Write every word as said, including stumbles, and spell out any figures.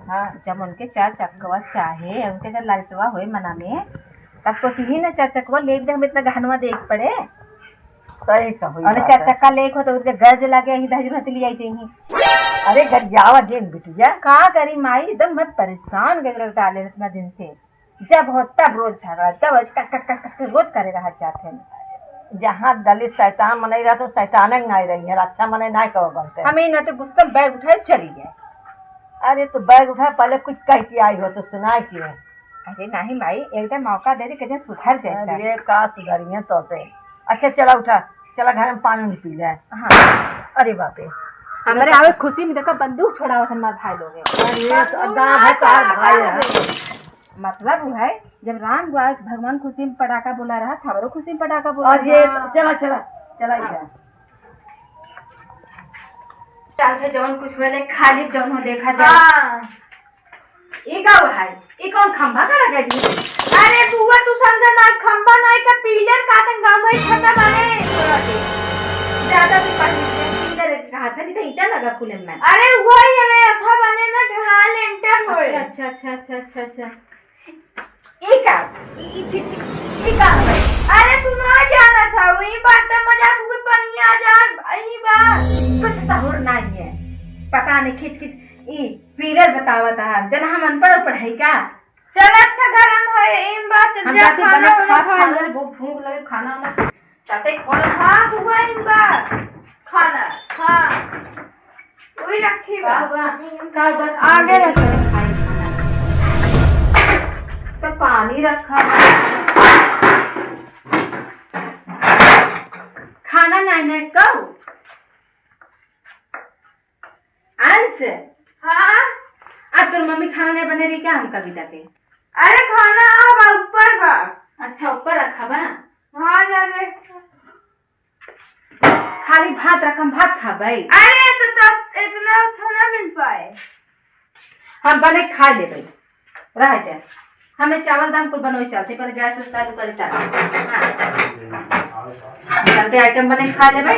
हाँ। जब उनके चार चक्कवा चाहे, उनके अगर लालचवा होए मना में, तब सोची ही ना चार चक्कवा लेब दे, हम इतना गहनवा देख पड़े। सही कहो, और चार चक्का लेक हो तो उनके गरज लगे, यही दहेज में ले आई जाइए। अरे गरियावा जिन बिटिया। का करी माई, एकदम मैं परेशान कर डाले इतना दिन से। जब हो तब रोज झगड़ा, जब रोज कस, कस, कस, कस, कस रोज करे रहा जात है। जहाँ दलित शैतान मनई रहा तो शैताने नाई रही है, अच्छा मनई नाई कहो बनते। हम ही ना तो गुस्सा में बैग उठाए चली गए। अरे तो बैग उठा, पहले कुछ कह के आई हो तो सुनाए के। अरे नहीं माई, एकदम मौका दे दे, कहीं सुधर जाए। अरे का सुधरिए तो से। अच्छा चला उठा, चला घर में पानी उनी पी ले। हाँ। अरे बाप रे। हमरे आवे खुशी में देखा बंदूक छोड़ावत हमार भाई लोग। अरे तो गाँव भर का भाई है। मतलब वो है, जब राम को आज भगवान खुशी में पटाखा बोला रहा था, हमरो खुशी में पटाखा बोला और ये रहा। चला, चला, चला इधर। चल थे जौन कुछ होले, खाली जौन हो देखा जाए। हाँ। ई का है? ई कौन खंभा का लगा दी? अरे बुआ, तू समझा ना, खंभा ना, का पिलर का तन गाँव में छता बने। ज्यादा तू पढ़ लिख, पिलर कहा था कि तो ईटा लगा कुल में। अरे वही हमें अथा बने ना, ढलाल लेंटर होए। अच्छा, अच्छा, अच्छा, अच्छा, अच्छा, अच्छा। ई का? ई, ई, छी, छी, ई का है? अरे तू ना जाना था, वही बात है, मजाक में पनिया जा, यही बात। कुछ सहूर नहीं है, पता नहीं खिच खिच। ई पीलर बतावत है, जना हम अनपढ़ पढ़ाई का? चल अच्छा घर में है, इन बात हम जा जाते खाना बना वाना खा, खा खा ले। ले, बहुत भूख लगे, खाना वाना। ताते खोल खा हुआ इन बार। खाना, हाँ। वही रखी बा। का बा? का बा? आगे रख। तो पानी रखा बा। खाना नहीं, नहीं, कब? अंश। हाँ? आ तोर मम्मी खाना नहीं बने रही क्या हम कविता के? अरे खाना आ बा, ऊपर बा। अच्छा, ऊपर रखा बा? हाँ, जा दे। खाली भात रखम, भात खाबै? अरे, तो तब इतना उतना मिल पाए। हम बने खा लेबै, रह जा। हमें चावल दाम कुल बनोई चलते, पहले गैस उस चालू करी तब। हाँ। चलते आइटम बने खा लेबै।